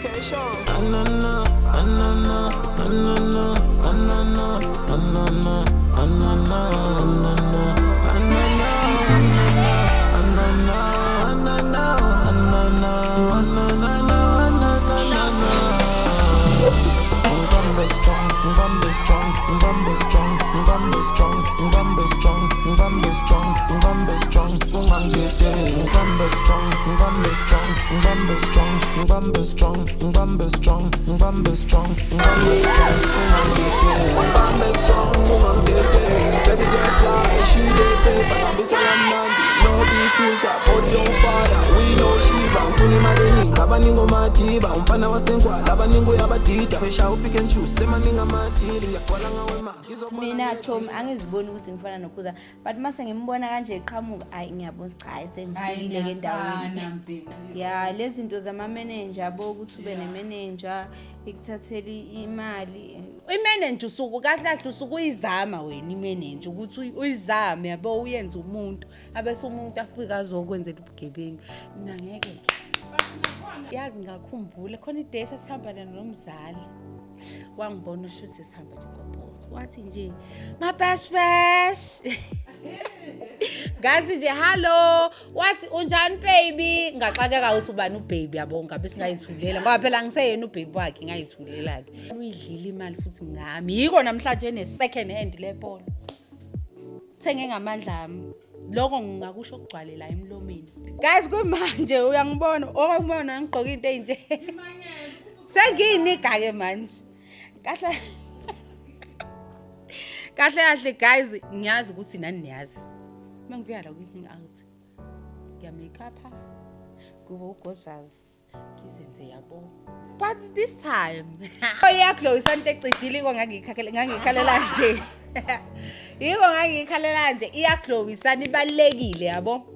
Anana, anana, anana, anana, anana, anana, anana, anana, anana, anana, anana, anana, anana. Ngibambe strong, ngibambe strong, ngibambe strong, ngibambe strong, ngibambe strong, ngibambe strong, ngibambe strong, ungangideli. Ngibambe strong, ngibambe strong, ngibambe strong, ngibambe strong, ngibambe strong, ngibambe strong, ngibambe strong, ungangideli. Ngibambe strong, ungangideli. Baby girl fly, she dey paper, ngambisa kamnandi. No be filter, body on fire. We know Shiva, ngifuna imali eningi, abaningi omadiba, umfana wasenkwala, abaningi uyabadida. Ngisha u-pick and choose, semaningi amadili, ngiyagcwala ngawe ma. Ngizobona. Mina, Tom, angiziboni ukuthi ngifana noKhuzani, but mase ngimbona kanje eqhamuka, hayi, ngiyabona ukuthi cha, hayi, sengifikile ke endaweni. Ya, lezi zinto zama-manager abo, ukuthi ube ne-manager ikuthathela imali. Imenenja usuku kahle kahle usuke uyizama wena imenenja ukuthi uyizame yabo, uyenze umuntu, abese umuntu afike azokwenzela ubugebengu. Mina ngeke ke yazi, ngakhumbula khona i-day sasihamba nomzali, wangibona shuthi sihamba nje ngoBolt, wathi nje, "Mabashbash." Ngathi nje, "Hallo." Wathi, "Unjani, baby?" Ngaxakeka ukuthi ubani u-baby yabo, ngabe singayithulela ngoba phela ngiseyena u-baby wakhe. Ngayithulela-ke, uyidlile imali futhi ngami. Yiko namhlanje ne-second hand le Polo, thenge ngamandla ami. Lokho ngingakusho okugcwale la emlomeni, guys. Kumanje uyangibona, okubona ngigqoke into ey'nje, sengiyinika-ke manje. Kahle kahle kahle, guys, ngiyazi ukuthi nani niyazi uma ngifika la kwi-hangout ngiya-make-upha, kube ugozwazi, ngizenze yabo. But this time iyaglowisa into ecijile. Iko ngangiyikhalela nje, yiko ngangiyikhalela nje, iyaglowisana, ibalulekile yabo.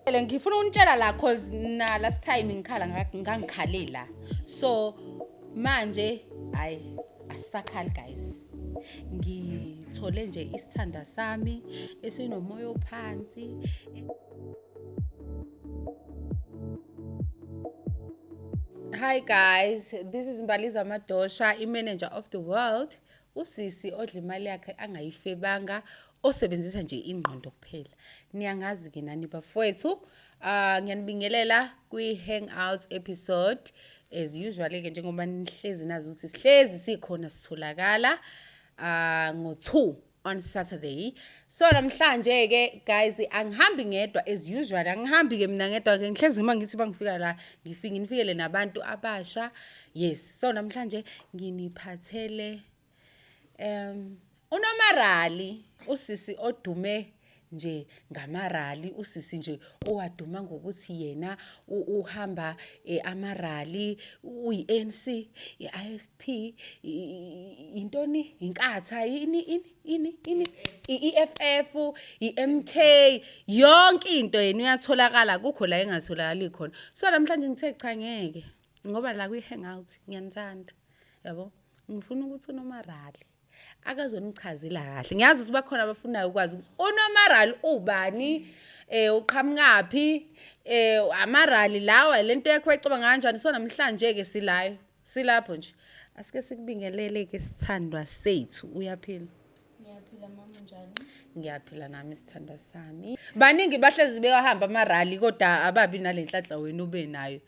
Le ngifuna ukunitshela la, 'cause na last time ngikhala ngangikhalela. So manje hayi, asisakhali, guys. Ngithole nje isithanda sami esinomoya ophansi. Hi guys, this is Mbaliza Madosha, i-manager of the world. Usisi odla imali yakhe angayifebanga, osebenzisa nje ingqondo kuphela. Niyangazi ke nani, bafowethu. Ngiyanibingelela kwi-Hangout episode. As usual ke, njengoba nihlezi nazi ukuthi sihlezi sikhona, sitholakala ngo-2 on Saturday. So namhlanje ke, guys, angihambi ngedwa as usual. Angihambi ke mina ngedwa ke, ngihlezi uma ngithi bangifika la, ngifike nginifikele nabantu abasha. Yes. So namhlanje nginiphathele uNomarali, usisi odume nje ngamarali, usisi nje owaduma ngokuthi yena uhamba amarali, uyi-ANC, i-IFP, intoni, inkatha, ini ini ini ini, i-EFF, i-MK, yonke into yena uyatholakala, kukho la engatholakali khona. So namhlanje ngithe cha, ngeke, ngoba la kwi-hangout ngiyanithanda yabo, ngifuna ukuthi uNomarali akazonichazela kahle. Ngiyazi ukuthi bakhona abafunayo ukwazi ukuthi uNomarali ubani, uqhamukaphi, amarali lawa, lento yakho wayicabanga kanjani. So namhlanje ke silayo, silapho nje, asike sikubingelele ke, sithandwa sethu. Uyaphila? Ngiyaphila, mama, njani? Ngiyaphila nami, sithandwa sami. Baningi bahlezi bewahamba amarali kodwa ababi nale nhlanhla wena ube nayo.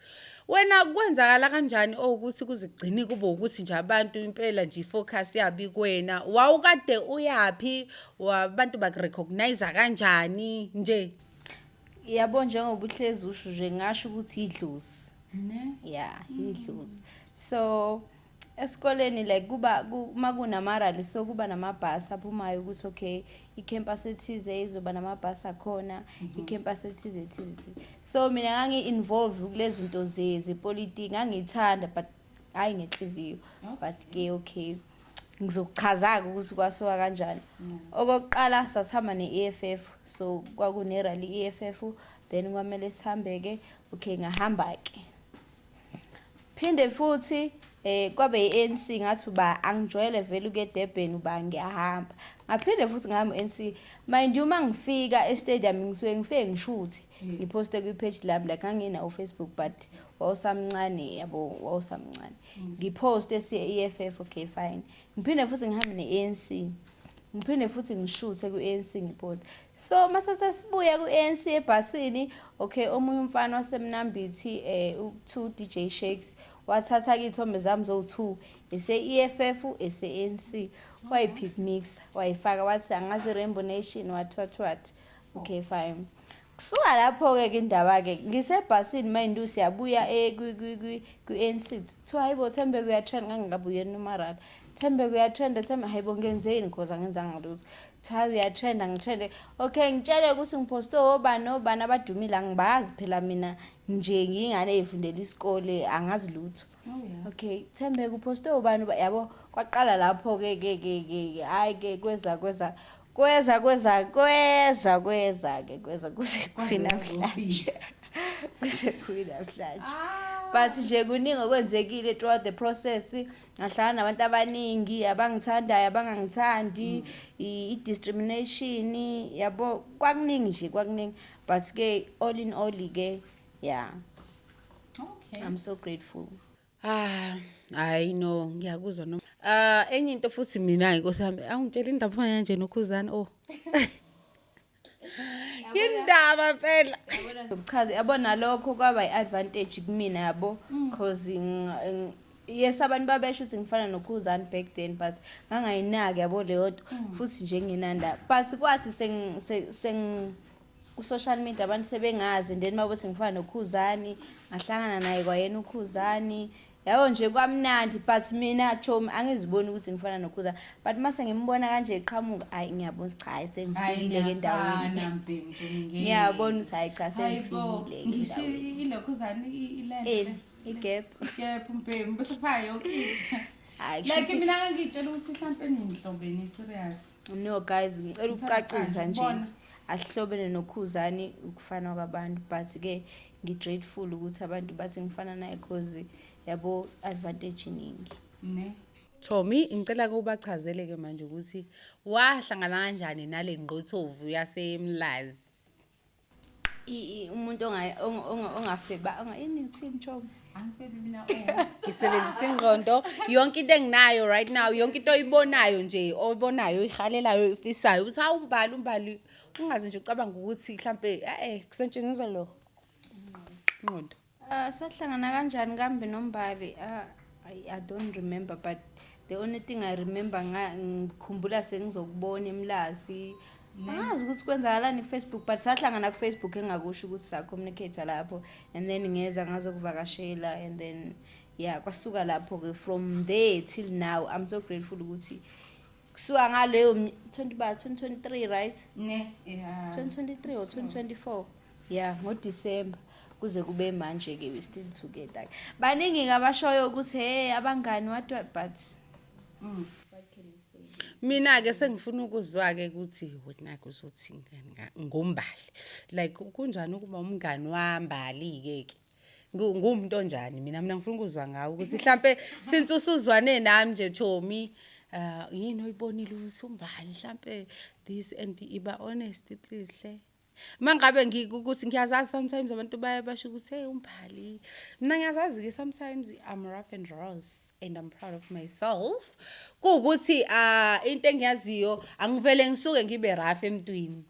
Wena kwenzakala kanjani ukuthi kuzigcine kube ukuthi nje abantu impela nje i-focus yabi kuwena? Wawukade uyaphi? Wabantu bakurecognize kanjani nje? Yabo, njengoba uhlezi usho nje, ngasho ukuthi idlozi. Ne. Ya, idlozi. So esikoleni like kuba uma kunamarali, so kuba namabhasi aphumayo ukuthi okay, i-campus ethize izoba namabhasi akhona, i-campus ethize ethize ethize. So mina ngangi-involve kulezi zinto zepolitiki, ngangiyithanda but hhayi ngenhliziyo. But ke okay, ngizokuchaza-ke ukuthi kwasuka kanjani. Okokuqala sasihamba ne-EFF, so kwakune-rally i-EFF, then kwamele sihambe-ke. Okay, ngahamba-ke. Phinde futhi Kwabe i-ANC, ngathi uba angijwayele vele ukuya eDurban, uba ngiyahamba. Ngaphinde futhi ngihamba i-ANC. Mind you, uma ngifika e-stadium ngisuke ngifike ngishuthe, ngiphoste kwi-page lami, like nganginawo Facebook but wawusamncane, yabo, wawusamncane. Ngiphoste siye-EFF, okay fine. Ngiphinde futhi ngihambe ne-ANC. Ngiphinde futhi ngishuthe ku-ANC, ngiphoste. So mase sesibuya ku-ANC ebhasini, okay, omunye umfana waseMnambithi, u-2 DJ Shakes, wathatha iy'thombe zami zowu-2 ese-EFF, ese-ANC, wayi-pic mix, wayifaka, wathi angazi Rainbow Nation, what what what. Okay fine. Kusuka lapho-ke ke indaba-ke, ngisebhasini mind you, siyabuya kwi-ANC, kuthiwa hayibo Thembeka uyatrend, ngangingabuyeli nomarali. Thembeka uyatrenda, Thembe, hayibo ngenzeni, cause angenzanga lutho. Kuthiwa hayi uyatrenda, ngitrende. Okay, ngitshele ukuthi ngiphoste obani nobani abadumile, angibazi phela mina nje, ngiyingane ey'fundela isikole, angazi lutho. Okay, Thembeka uphoste ubani yabo, kwaqala lapho-ke ke ke ke, hhayi ke kweza kweza kweza kweza kweza kweza ke kweza kuze kufike namhlanje, kuze kufike namhlanje. But nje kuningi okwenzekile throughout the process. Ngahlangana nabantu abaningi abangithandayo, abangangithandi, i-discrimination, yabo, kwakuningi nje, kwakuningi. But ke all in all ke, yeah. I'm so grateful. Ah, hayi no, ngiyakuzwa no. Ah, enye into futhi mina, inkosi yami, awungitshela indaba ufana nje noKhuzani, oh. Indaba phela. Ukuchaza, yabona, lokho kwaba i-advantage kumina, yabo, cause yes, abantu babesho ukuthi ngifana noKhuzani back then, but ngangayinaki, yabo, leyo nto futhi nje nginandaba. But kwathi seng ku-social media abantu sebengazi, and then mabethi ngifana noKhuzani, ngahlangana naye kwayena uKhuzani, yabo nje, kwamnandi. But mina chomi angiziboni ukuthi ngifana noKhuzani, but mase ngimbona kanje eqhamuka, hayi, ngiyabona ukuthi cha, hayi, sengifikile-ke endaweni. Ngiyabona ukuthi hayi cha, sengifikile-ke Ngisho endaweni. Ilokhuzani ilento. Ini? Igap. Igap mbhemu bese kufaka yonke into. Hayi, Like kushuthi- mina ngangitshela ukuthi mhlawumbe nihlobene serious. No guys, ngicela ukucacisa nje. Ngibona. Asihlobene noKhuzani ukufana kwabantu, but ke ngi-grateful ukuthi abantu bathi ngifana naye, cause yabo, advantage iningi. Ne. Tommy, ngicela kubachazele ke manje ukuthi wahlangana kanjani nale ngqothovu yaseMlazi. Umuntu ongafeba yini, uthini Chomi? Angifebi mina, oh. Ngisebenzisa ingqondo, yonke into enginayo right now, yonke into oyibonayo nje, oyibonayo, oyihalelayo, oyifisayo ukuthi hawu umbali, umbali, ungaze nje ucabanga ukuthi mhlambe kusetshenziswa lo ingqondo. Sahlangana kanjani kambe noMbali? I don't remember, but the only thing I remember, ngikhumbula sengizokubona eMlazi. Angazi ukuthi kwenzakalani ku-Facebook, but sahlangana ku-Facebook, engakusho ukuthi sa-communicate lapho, and then ngeza ngazokuvakashela, and then yeah, kwasuka lapho-ke. From there till now, I'm so grateful ukuthi kusuka ngaleyo 20 ba 2023, right? Ne, yeah. 2023 or 2024, yeah, ngoDecember kuze kube manje ke, we still together. Baningi abashoyo ukuthi hey, abangani, what what, but Mina ke sengifuna ukuzwa ke ukuthi wena ke uzothi ngoMbali. Like kunjani ukuba umngani waMbali ke ke? Ngumuntu onjani mina ngifuna ukuzwa ngawe ukuthi mhlambe since usuzwane nami nje Tommy, yini oyibonile ukuthi uMbali mhlambe this, and iba honest please hle. Mangabe ngikuthi ngiyazazi, sometimes abantu baye basho ukuthi hey uMbali, mina ngiyazazi ke, sometimes I'm rough and rose and I'm proud of myself, kuwukuthi into engiyaziyo angivele ngisuke ngibe rough emntwini,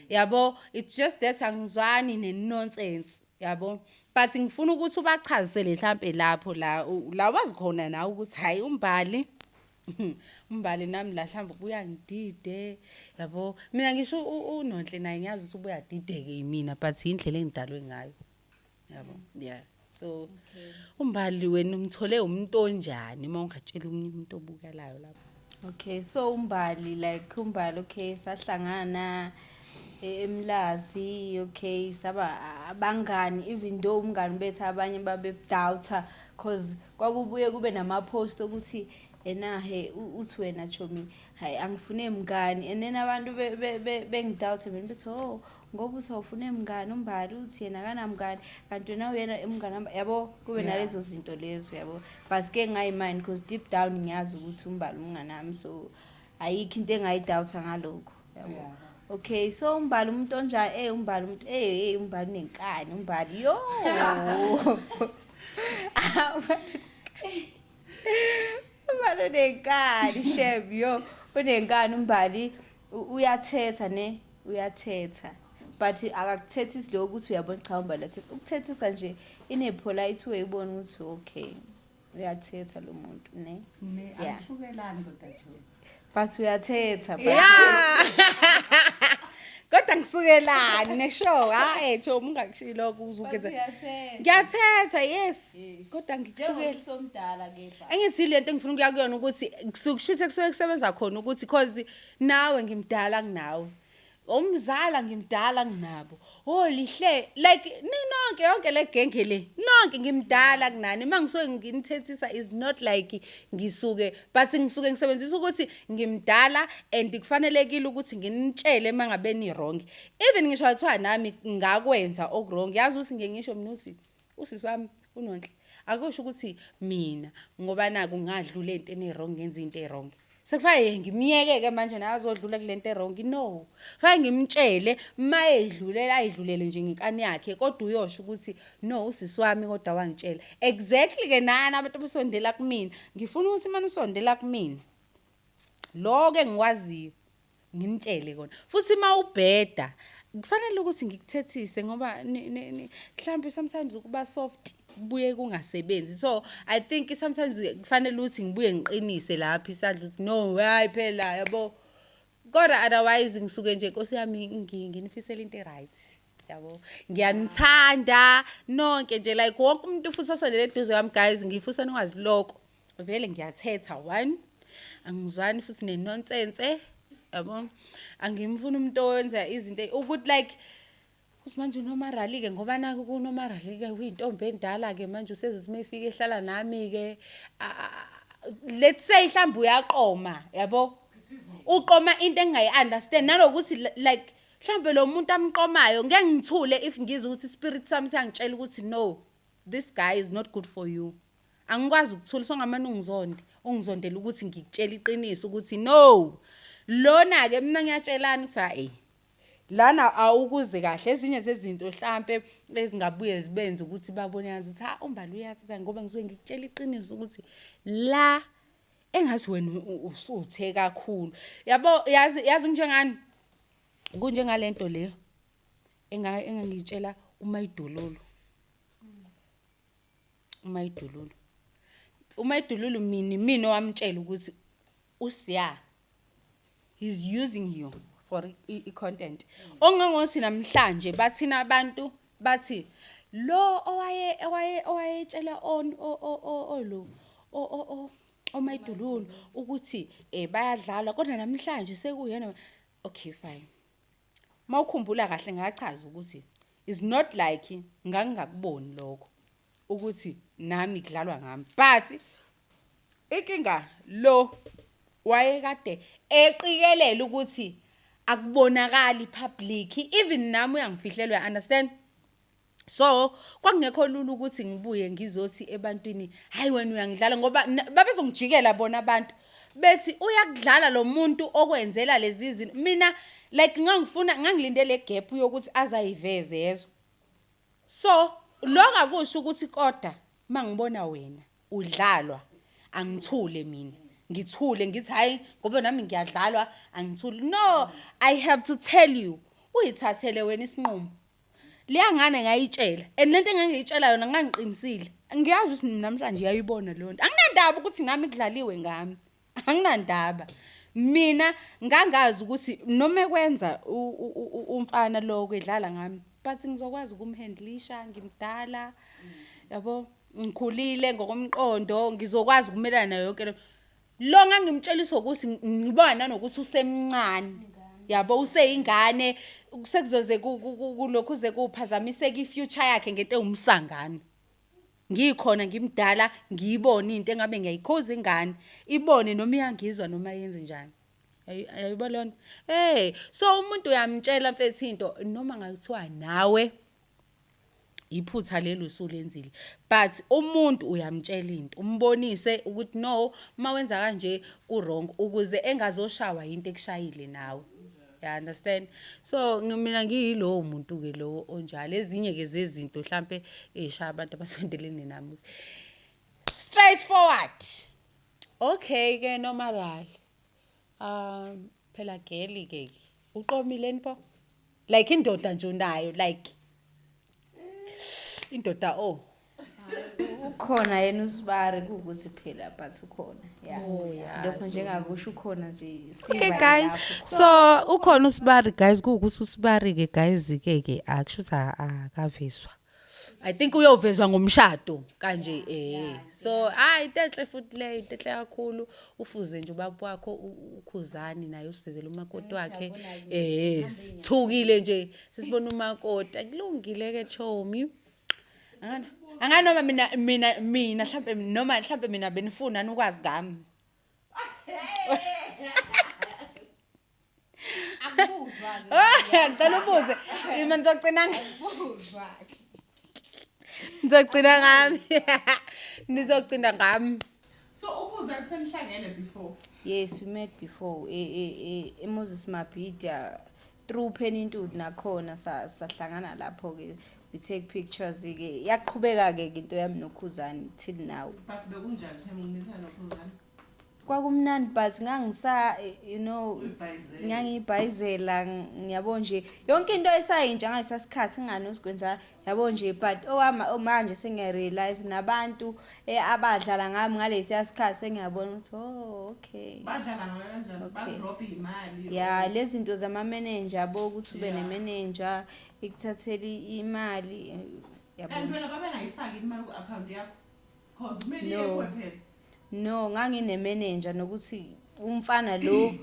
yabo. It's just that angizwani ne-nonsense, yabo, but ngifuna ukuthi ubachazisele mhlambe lapho la wazi khona nawe ukuthi hayi uMbali, uMbali nami la mhlawumbe kuyangidide, yabo. Mina ngisho uNonhle naye ngiyazi ukuthi ubuya dideke yimina, but indlela engidalwe ngayo, yabo, yeah. So uMbali wena umthole umuntu onjani, uma ungatshela omunye umuntu obukelayo lapho? Okay, so uMbali, like uMbali, okay, sahlangana eMlazi, okay, saba abangani, even though umngani bethu abanye babe doubter, cause kwakubuye kube nama post ukuthi ena he uthi wena chomi, hayi, angifune mngani, and then abantu bengidoubt mina, bethi oh. Ngoba uthi awufune mngani uMbali, uthi yena akanamngani, kanti wena uyena umngani yabo, kube nalezo zinto lezo, yabo. But ke ngayi-mind because deep down ngiyazi ukuthi uMbali umngani wami, so ayikho into engayi-doubt-a ngalokho, yabo. Okay, so uMbali umuntu onjani? UMbali umuntu, uMbali unenkani, uMbali, yo. uMbali unenkani, shem, yo. Unenkani uMbali, uyathetha ne, uyathetha. But akakuthethisi lokho ukuthi uyabona cha uMbali uyathetha. Ukuthethisa nje in a polite way, ubone ukuthi okay, uyathetha lo muntu ne. Ne, angisukelani kodwa nje. But uyathetha. But Yeah. Kodwa ngisukelani ne-show, hayi Thom, ungakushiyi lokho uzukenza. Uyathetha. Ngiyathetha, yes. Kodwa ngikusukela. Njengoba somdala ke ba. Engithi lento engifuna ukuya kuyona ukuthi kusukushuthe kusuke kusebenza khona ukuthi cause nawe ngimdala kunawe. Umzala ngimdala kunabo. Oh lihle, like ninonke yonke le genge le. Nonke ngimdala kunani. Mangisuke nginithethisa is not like ngisuke, but ngisuke ngisebenzisa ukuthi ngimdala and kufanelekile ukuthi nginitshele mangabe ni wrong. Even ngisho kuthiwa nami ngakwenza oku-wrong. Yazi ukuthi ngiye ngisho mina uthi usisi wami uNonhle, akusho ukuthi mina ngoba naku ngadlula entweni e-wrong ngenza into e-wrong, sekufanele ngimyeke-ke manje naye azodlula kule nto e-wrong. No, fanele ngimtshele ma edlulela, ayidlulele nje ngenkani yakhe, kodwa uyosho ukuthi no, usisi wami kodwa wangitshela exactly-ke. Nani abantu abasondela kumina, ngifuna ukuthi mane usondela kumina lokho engikwaziyo nginitshele kona, futhi uma ubheda kufanele ukuthi ngikuthethise ngoba mhlambe sometimes ukuba soft kubuye kungasebenzi. So I think sometimes kufanele ukuthi ngibuye ngiqinise lapha isandla ukuthi no, hayi phela, yabo. Kodwa otherwise ngisuke nje, Nkosi yami, nginifisela into e-right, yabo. Ngiyanithanda nonke nje, like wonke umuntu futhi osondele eduze kwami. Guys, ngifisa nikwazi lokho, vele ngiyathetha one, angizwani futhi ne-nonsense, yabo. Angimfuni umuntu owenza izinto ukuthi like uthi manje unomarali-ke, ngoba naku kunomarali-ke uyintombi endala-ke manje, usezothi uma efika ehlala nami-ke, let's say mhlawumbe uyaqoma, yabo, uqoma into engingayi-understand, nanokuthi like mhlawumbe lo muntu amqomayo, ngeke ngithule if ngizwe ukuthi spirit sami siyangitshela ukuthi no, this guy is not good for you. Angikwazi ukuthula, songamane ungizonde, ungizondela ukuthi ngikutshela iqiniso ukuthi no, lona-ke mina ngiyatshelana ukuthi hayi, lana awukuze kahle. Ezinye zezinto hlampe ezingabuye zibenze ukuthi babone ngathi ukuthi ha, uMbali uyathetha, ngoba ngisuke ngikutshela iqiniso ukuthi la engathi wena usuthe kakhulu, yabo. Yazi, yazi njengani, kunjengalento le engangitshela uMayidololo, uMayidololo, uMayidololo, mina owamtshela ukuthi uSiya he's using you for i-content, ongangothi namhlanje bathina abantu bathi lo owaye owaye owayetshela on o o o o lo o o o oMayidululu ukuthi bayadlala, kodwa namhlanje sekuyena. Okay, fine. Mawukhumbula kahle ngachaza ukuthi is not like ngangingakuboni lokho ukuthi nami kudlalwa ngami, but inkinga lo wayekade eqikelela ukuthi akubonakali public, even nami uyangifihlela, uya understand? So kwakungekho lula ukuthi ngibuye ngizothi ebantwini hayi, wena uyangidlala, ngoba babezongijikela bona abantu bethi uyakudlala lo muntu okwenzela lezi zinto. Mina like ngangifuna, ngangilinde le gap yokuthi azayiveze yezo. So lokho akusho ukuthi kodwa mangibona wena udlalwa angithule, mina ngithule ngithi hayi, ngoba nami ngiyadlalwa, angithuli. No, I have to tell you, uyithathele wena isinqumo. Leyangane ngayitshela, and lento engangiyitshela yona ngangiqinisile. Ngiyazi ukuthi namhlanje iyayibona leyo nto. Anginandaba ukuthi nami kudlaliwe ngami, anginandaba. Mina ngangazi ukuthi noma ekwenza umfana lo kwedlala ngami, but ngizokwazi ukumhandlisha, ngimdala, yabo, ngikhulile ngokomqondo, ngizokwazi ukumelana nayo yonke lo ngangimtshelisa ukuthi ngibona nanokuthi usemncane, yabo, useyingane, sekuzoze kulokhu ze kuphazamiseka i-future yakhe ngento ewumsangano. Ngikhona ngimdala, ngiyibone into engabe ngiyayikhoza ingane ibone, noma iyangizwa noma yenze njani. Ayibo lona. Hey, so umuntu uyamtshela mfethu into noma ngakuthiwa nawe iphutha lelo usulenzile, but umuntu uyamtshela into, umbonise ukuthi no, uma wenza kanje ku wrong, ukuze engazoshawa into ekushayile nawe. You understand? So mina ngiyilowo muntu ke lowo onjalo. Ezinye ke zezinto mhlambe eyishaya abantu abasondelene nami ukuthi straightforward. Okay ke Nomarali. Phela geli ke uqomile nipho, like indoda nje unayo, like indoda, oh. Ukhona yena usibari, kuwukuthi phela, but ukhona, yeah. Oh, yeah, Lokho njengakusho, ukhona nje. Okay Siva guys, lapho. So ukhona usibari guys, kuwukuthi usibari ke guys ke akusho ukuthi akavezwa. I think uyovezwa ngomshado kanje eh. So hayi, into enhle futhi le, into enhle kakhulu. Ufuze nje ubaba wakho uKhuzani naye usivezele umakoti wakhe. Sithukile nje sisibona umakoti. Akulungile ke chomi. Angana anganoma mina mhlambe, noma mhlambe mina benifuna ukwazi ngami. Ngicela ubuze. Mina ngizogcina ngami. Nizogcina ngami. So ubuza senihlangene before? Yes, we met before eMoses Mabhida through Penny Ntuli, nakhona sahlangana lapho ke, we take pictures ke, yaqhubeka ke into yami noKhuzani till now. But bekunjani nje nginithanda noKhuzani? Kwakumnandi, but ngangisa you know Uyibhayizela. Ngangibhayizela, ngiyabo nje, yonke into esayintsha ngalesa sikhathi nganosikwenza, yabo nje, but owama manje sengiyarealize nabantu abadlala ngami ngalesiya sikhathi, sengiyabona ukuthi oh, okay. Badlala ngayo kanjani? Okay. Badrop imali? Ya, lezi zinto zama-manager, yabo, ukuthi ube ne-manager ikuthathela imali, yabo. Kanti wena babengayifaki imali ku-akhawunti yakho? Cause kumele No. iye kuwe phela. No, ngangine-manager, nokuthi umfana lo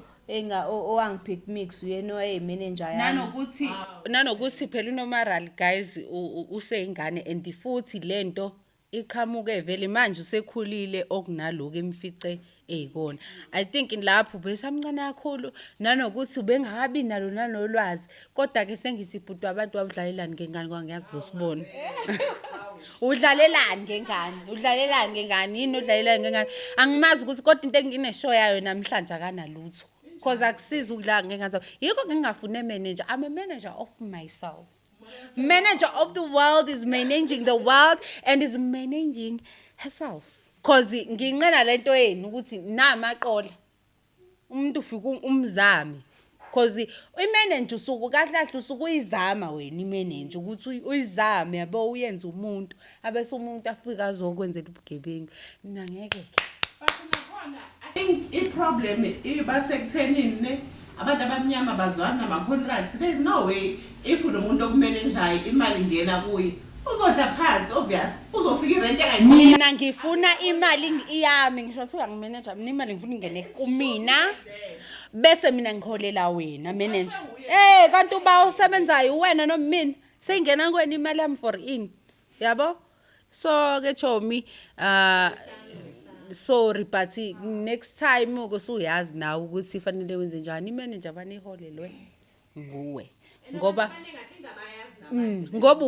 owangipick mix uyena owayeyi-manager yami. Nanokuthi phela uNomarali guys useyingane, and futhi lento iqhamuke vele manje usekhulile, okunaloku emfice eyikona. I think lapho besamncane kakhulu, nanokuthi ubengakabi nalo nanolwazi, kodwa ke sengithi bhuti abantu, wawudlalelani ngengane? Kwangiyazi uzosibona. Udlalelani ngengane? Udlalelani ngengane? Yini udlalelani ngengane? Angimazi ukuthi, kodwa into engineshow yayo namhlanje, akanalutho, cause akusizi ukudlala ngengane zakho. Yikho ngingafune manager. I'm a manager of myself. Manager of the world is managing the world and is managing herself, cause nginqena lento yenu ukuthi namaqola umuntu ufika umzame, cause imanager usuku kahle kahle usuke uyizama wena imanager ukuthi uyizame, yabo, uyenze umuntu, abese umuntu afike azokwenzela ubugebengu. Mina ngeke ke. But nakhona I think i-problem iba sekuthenini ne abantu abamnyama bazwana nama-contracts. There is no way if unomuntu okumele njayo imali ingena kuye, uzodla phansi, obvious uzofika irent engayikhokhi. Mina ngifuna imali yami, ngisho suka ngimanager mina, imali ngifuna ingene kumina, bese mina ngiholela wena manager. Kanti uba usebenzayo wena noma mina, seyingena kuwena imali yami for in, yabo. So ke chomi, sorry, but next time uke usuyazi nawe ukuthi fanele wenze njani. Imanager baniholelwe nguwe, ngoba ngoba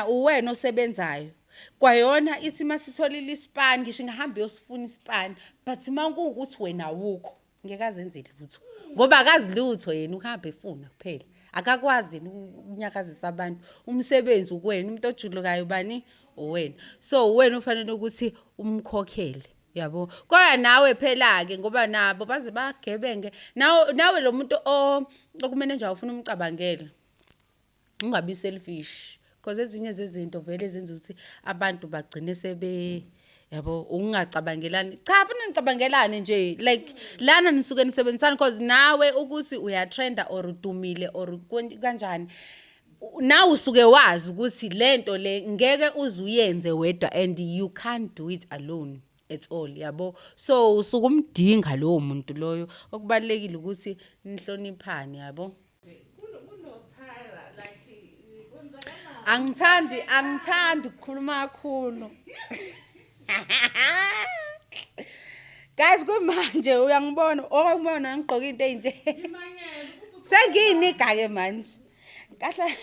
uwena osebenzayo kwayona. Ithi masitholile ispan, ngisho ingahamba iyosifuna ispan, but uma kuwukuthi wena awukho, ngeke azenze lutho, ngoba akazi lutho yena, uhamba efuna kuphela, akakwazi yena ukunyakazisa abantu. Umsebenzi ukuwena, umuntu ojulukayo bani uwena, so uwena ufanele ukuthi umkhokhele, yabo. Kodwa nawe phela-ke, ngoba nabo baze bagebenge nawe lo muntu okumeneja ufuna umcabangele, ungabi selfish, because ezinye zezinto vele ezenza ukuthi abantu bagcine sebe, yabo, ukungacabangelani. Cha, fanele nicabangelane nje, like lana nisuke nisebenzisana, because nawe ukuthi uyatrenda or udumile or kanjani, nawe usuke wazi ukuthi lento le ngeke uze uyenze wedwa and you can't do it alone at all, yabo. So usuke umdinga lowo muntu loyo. Okubalulekile ukuthi nihloniphane, yabo. Kuno-Tyra, like kwenzakalani? Angithandi ukukhuluma kakhulu guys. Guys, kumanje uyangibona, okubona ngigqoka into enje. Sengiyinika ke manje. Kahle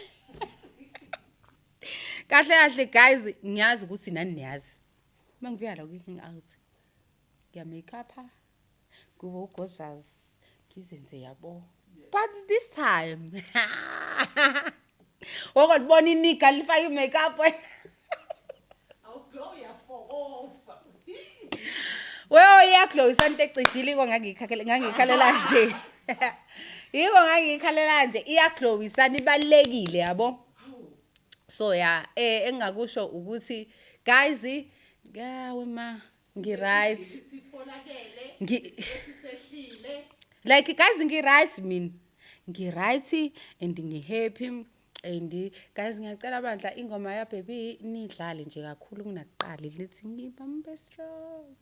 kahle kahle guys, ngiyazi ukuthi nani niyazi. Uma ngifika la kwi-hangout, ngiya-make-up-a, kube ugozas, ngizenze yabo. But this time, okolibona inika lifake i-make-up wena. Awuglow uyafokofa. Wewe iyaglowisa into ecijile, iko ngangikhalela nje. Yiko ngangikhalela nje, iyaglowisa, ibalekile yabo. So yeah, engakusho ukuthi guys, yawe ma ngi right. Sitholakele. Esisehlile. Like guys, ngi right mina. Ngi right and ngi happy and guys, ngiyacela bandla, ingoma ya Baby nidlale nje kakhulu kunakuqala, lithi ngibambe strong.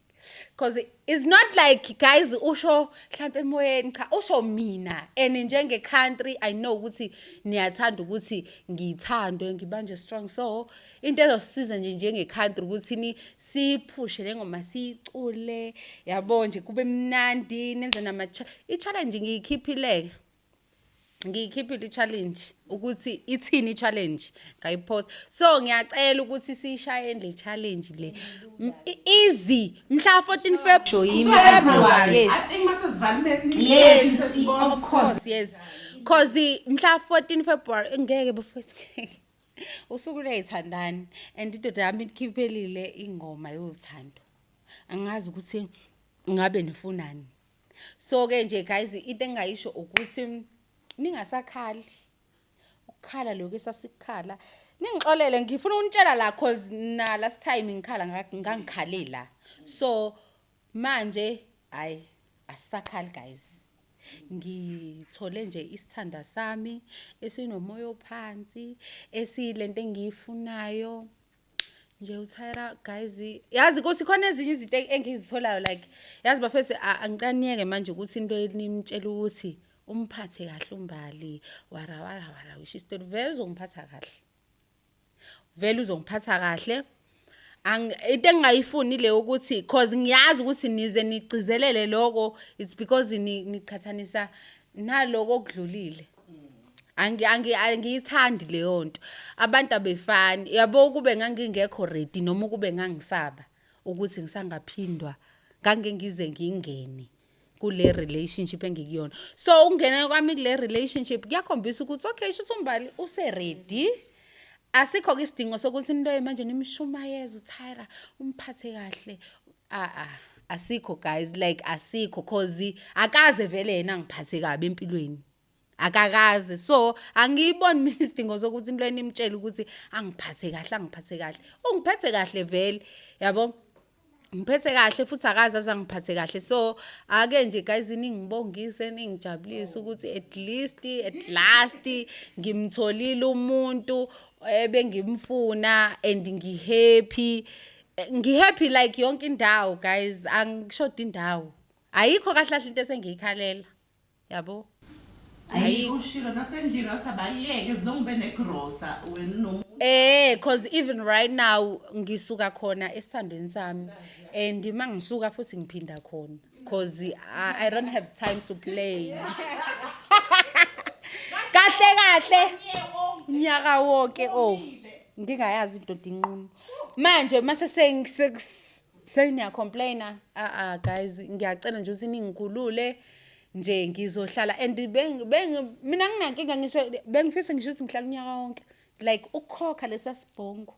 Because it's not like guys usho mhlambe emoyeni, cha, usho mina and njenge country I know ukuthi niyathanda ukuthi ngithandwe, ngibanje strong. So into ezosiza nje njenge country ukuthi ni siphushe le ngoma, siyicule yabo nje, kube mnandi, nenze nama i-challenge. Ngiyikhiphile, ngiyikhiphile i-challenge ukuthi ithini i-challenge, ngayipost. So ngiyacela ukuthi siyishaye le challenge le. Easy, mhla 14 February. Yes. I think mase sivalile. Yes, of course, yes, cause mhla 14 February ngeke bafethu, usuku leyithandani, and indoda yami ikhiphelile ingoma yothando. Angazi ukuthi ngabe nifunani. So ke nje guys, into engayisho ukuthi ningasakhali ukukhala lokho esasikukhala. Ningixolele, ngifuna ukunitshela la, cause na last time ngikhala ngangikhale la. So manje hayi, asisakhali guys. Ngithole nje isithanda sami esinomoya ophansi, esiyilento engiyifunayo nje uTyra. Guys, yazi ukuthi khona ezinye izinto engizitholayo, like yazi bafethu, angicela niyeke manje ukuthi into enimtshela ukuthi umphathe kahle uMbali, wara wara wara, wisho isitori, vele uzongiphatha kahle, vele uzongiphatha kahle. Into engingayifuni le ukuthi, cause ngiyazi ukuthi nize nigcizelele lokho, it's because niqhathanisa naloko okudlulile. Angiyithandi leyo nto. Abantu abefani yabo. Kube ngangingekho ready noma ukube ngangisaba ukuthi ngisangaphindwa, ngange ngize ngingene kule relationship engikuyona. So ukungena kwami kule relationship kuyakhombisa ukuthi okay, shuthi uMbali use-ready. Asikho-ke isidingo sokuthi into manje nimshumayeze uTyra, umphathe kahle. Ah ah, asikho guys, like asikho, cause akaze vele yena angiphathe kabi empilweni, akakaze. So angiyiboni mina isidingo sokuthi into enimtshele ukuthi angiphathe kahle, angiphathe kahle. Ungiphethe kahle vele yabo, ngiphethe kahle futhi, akaze azangiphathe kahle. So ake nje guys ningibongise, ningijabulise ukuthi at least, at last ngimtholile umuntu ebengimfuna and ngihappy. Ngihappy like yonke indawo guys, angishodi indawo, ayikho kahle kahle into esengiyikhalela yabo. Ayikho. Ushilo nasendlini wasabayeke zilongibe negrosa wena nomuntu. Cause even right now ngisuka khona esithandweni sami and mangisuka futhi ngiphinda khona, cause I don't have time to play. Kahle kahle unyaka wonke, oh, ngingayazi indoda inqunu. Manje mase seniya complaina. Ah ah guys, ngiyacela nje ukuthi ningikhulule nje, ngizohlala and beng beng mina nginankinga, ngisho bengifisa ngisho ukuthi ngihlala unyaka wonke, like ukukhokha lesa sibhongo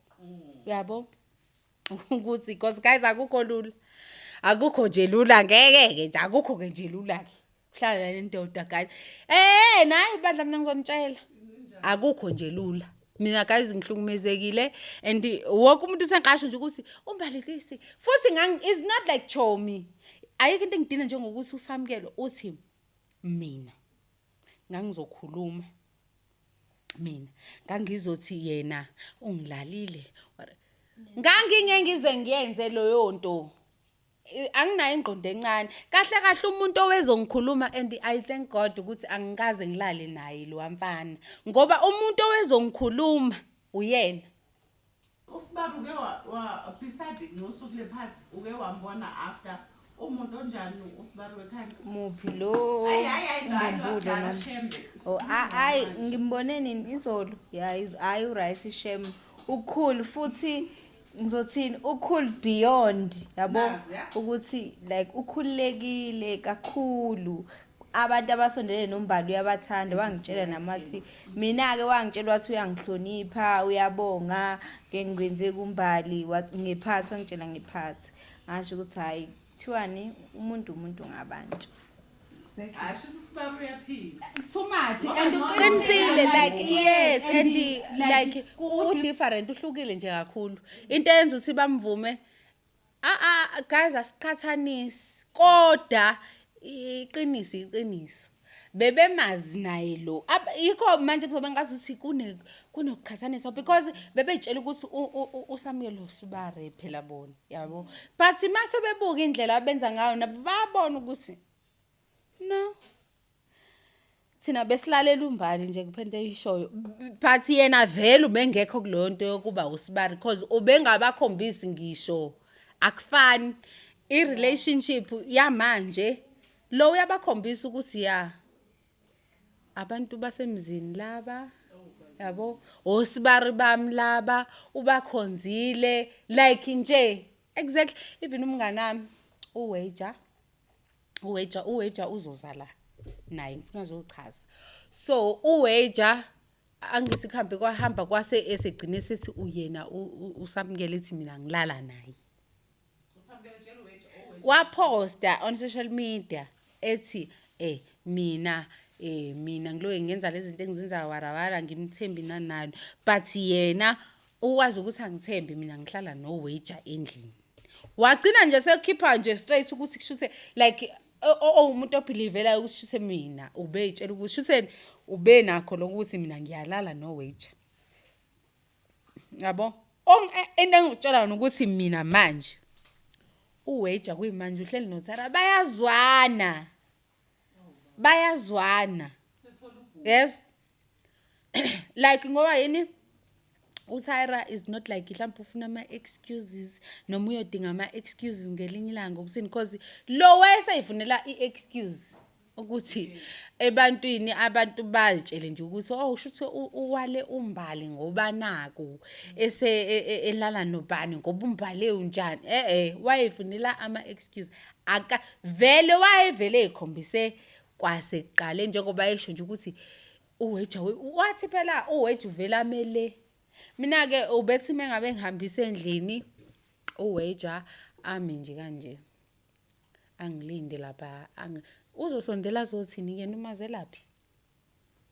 uyabo, ukuthi because guys, akukho lula, akukho nje lula, ngeke ke nje, akukho ke nje lula ke uhlala nendoda guys. Nayi bandla, mina ngizonitshela, akukho nje lula. Mina guys ngihlukumezekile and wonke umuntu usengasho nje ukuthi uMbali this futhi is not like chomi. Ayikho into engidina njengokuthi uSamkelo uthi mina ngangizokhuluma, mina ngangizothi yena ungilalile, nganginge ngize ngiyenze leyo nto. Anginayo ingqondo encane kahle kahle umuntu owezongikhuluma, and I thank God ukuthi angikaze ngilale naye lo wamfana, ngoba umuntu owezongikhuluma uyena. Usibaba uke wa beside ngosuku lephathi uke wambona after. Umuntu onjani usibari wekhaya? Muphi lo? Hayi hayi hayi, hayi, Ngombulo wakudala nami. shembe. Oh, hayi, ngimbone nini izolo? Ya, hayi, uright shem. Ukhulu futhi, ngizothini, ukhulu beyond, yabo, Nazi, ya. ukuthi like ukhululekile kakhulu. Abantu abasondelene noMbali uyabathanda, wangitshela namathi mina ke, wangitshela wathi uyangihlonipha, uyabonga ngengikwenze kuMbali, wathi ngephathi, wangitshela ngephathi. Ngasho ukuthi hayi, kuthiwani, umuntu ngabantu. Hayi, shuthi usibari uyaphila. Too much. Ngoba And Qinisile, like, yes, and like u-different, uhlukile nje kakhulu. Into eyenza ukuthi bamvume, a guys, asiqhathanisi, kodwa iqiniso iqiniso, bebemazi naye lo. Yikho manje kuzobe ngazuthi kunokuqhathanisa because bebeyitshela ukuthi uSamuel Osubare phela bona, yabo, but mase bebuka indlela abenza ngayo nabo bayabona ukuthi no, thina besilalela uMbali nje kuphela into eyishoyo, but yena vele ubengekho kuleyo nto yokuba usibari because ubengabakhombisi ngisho. Akufani i-relationship yamanje, lo uyabakhombisa ukuthi ya, abantu basemzini laba, yabo, osibari bami laba, ubakhonzile like nje exactly. Even umnganami uWager, uWager uzozala naye, ngifuna azochaza. So uWager, angithi kuhambe kwahamba kwase esegcine sethi uyena uSamukele ethi mina ngilala naye. Waposta on social media ethi mina ngiloke ngenza lezi zinto engizenza warawara, ngimthembi nani nani, but yena ukwazi ukuthi angithembi mina, ngihlala noWager endlini. Wagcina nje sekukhipha nje straight ukuthi kushuthe like owumuntu obelievelayo ukuthi shuthe mina ubeyitshela ukuthi shuthe ube nakho lokuthi mina ngiyalala noWager, yabo. Into engikutshela yona ukuthi mina manje uWager kuyimanje uhleli noThara, bayazwana, bayazwana, yes, like ngoba yini, uTyra is not like mhlawumbe ufuna ama-excuses noma uyodinga ama-excuses ngelinye ilanga ukuthini, because lo wayeseyifunela i-excuse ukuthi ebantwini abantu bazitshele nje ukuthi oh, shuthi uwale uMbali ngoba naku ese elala nobani, ngoba uMbali unjani. Wayefunela ama-excuse, aka vele wayevele ekhombise kwasekuqale njengoba esho nje ukuthi uWeja, wathi phela uWeja uvela amele mina ke, ubethi mengabe ngihambise endlini uWeja ami nje kanje, angilinde lapha, uzosondela azothini yena, umazelaphi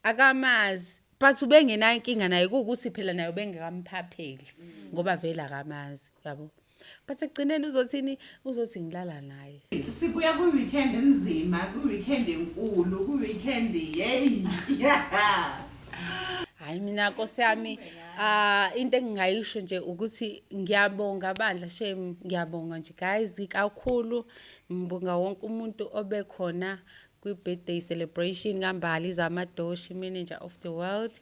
akamazi, but ubengenayo inkinga naye, kuwukuthi phela naye ubengekamuphapheli ngoba vele akamazi, yabo, but ekugcineni uzothini, uzothi ngilala naye. Sibuya kwi-weekend enzima, kwi-weekend enkulu, kwi-weekend, yeyi, yeah. Hayi, mina nkosi yami, into engingayisho nje ukuthi ngiyabonga bandla, shame, ngiyabonga nje guys kakhulu. Ngibonga wonke umuntu obekhona kwi-birthday celebration kaMbali Zamadoshi, manager of the world.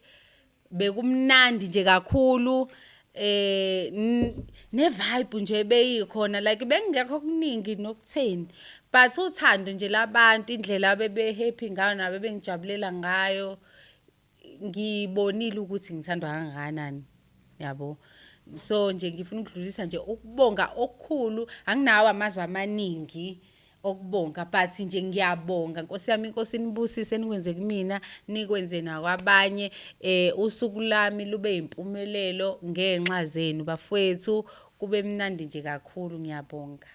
Bekumnandi nje kakhulu, ne vibe nje beyikhona, like bengekho kuningi nokutheni, but uthando nje labantu, indlela bebe happy ngayo nabo, bengijabulela ngayo, ngibonile ukuthi ngithandwa kangakanani, yabo. So nje ngifuna ukudlulisa nje ukubonga okukhulu, anginawo amazwi amaningi okubonga, but nje ngiyabonga nkosi yami, inkosi nibusise, nikwenze kumina, nikwenze nakwabanye, usuku lami lube impumelelo ngenxa zenu bafowethu, kube mnandi nje kakhulu, ngiyabonga.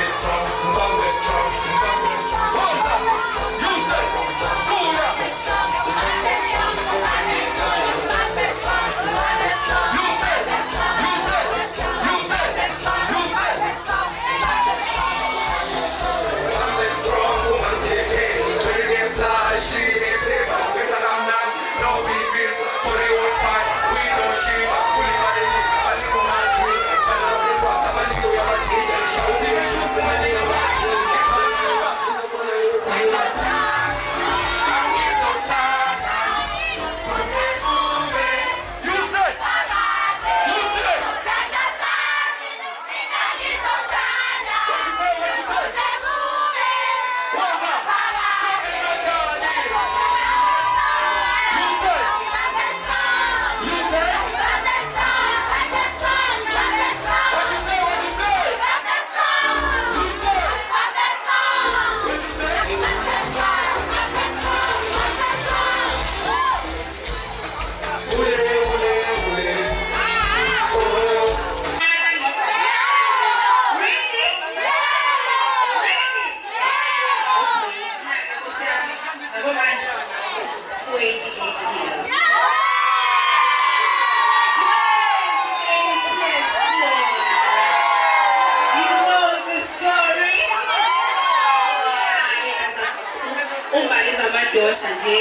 You say. Ngiyayihosha nje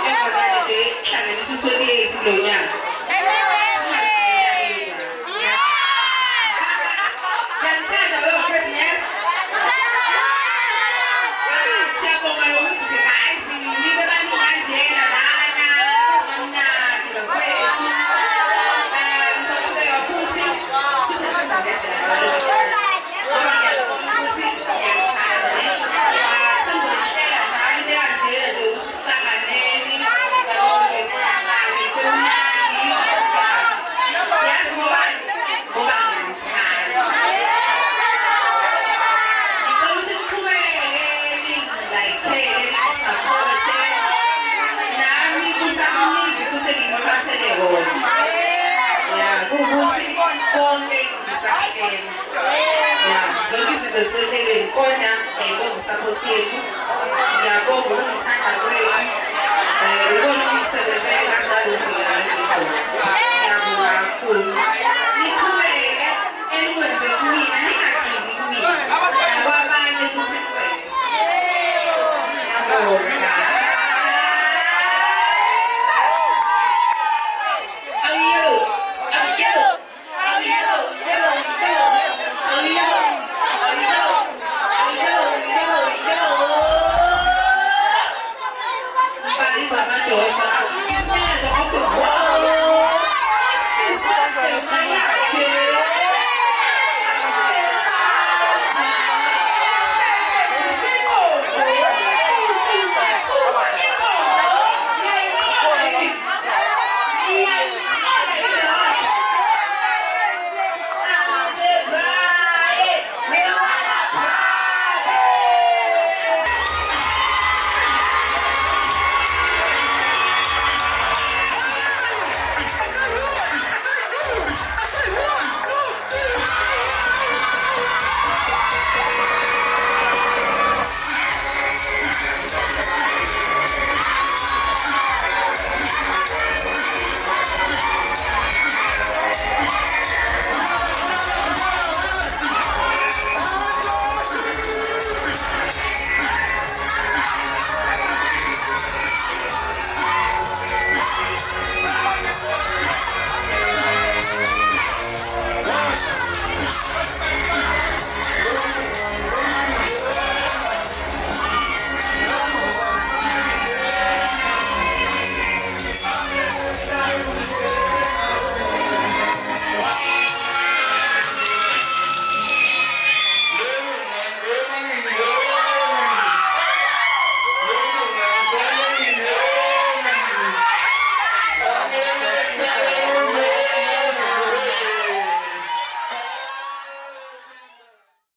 intombazane nje hlanganisa u-28 kulo nyaka. Ngiyanithanda bafethu niyaz. Siyabonga nokuthi nje guys nibe baningi kanjena lana kwezamnandi bafethu. Ngizoqhubeka futhi shise sizolethela njalo ngoba ngiyabona ukuthi ngiyanithanda ne. Sengizohlela njalo into ekanjena nje ukuthi sihlanganeni yabo nje sihlangane kumnandi. Yazi ngobani? Ngoba ngiyanithanda. Ngicela ukuthi niqhubeke ningilaykhele ningisapothe. Nami kusakuningi futhi engikuthathele kona. Ya, kuwukuthi konke ngisakuhlela. Ya, zonke izinto zisehlelweni kodwa ngiyayibonga i-support yenu. Ngiyabonga ukungithanda kwenu. Ikona okungisebenzele ngaze ngazofika la ngikhona. Ngiyabonga kakhulu. Niqhubeke enikwenze kumina.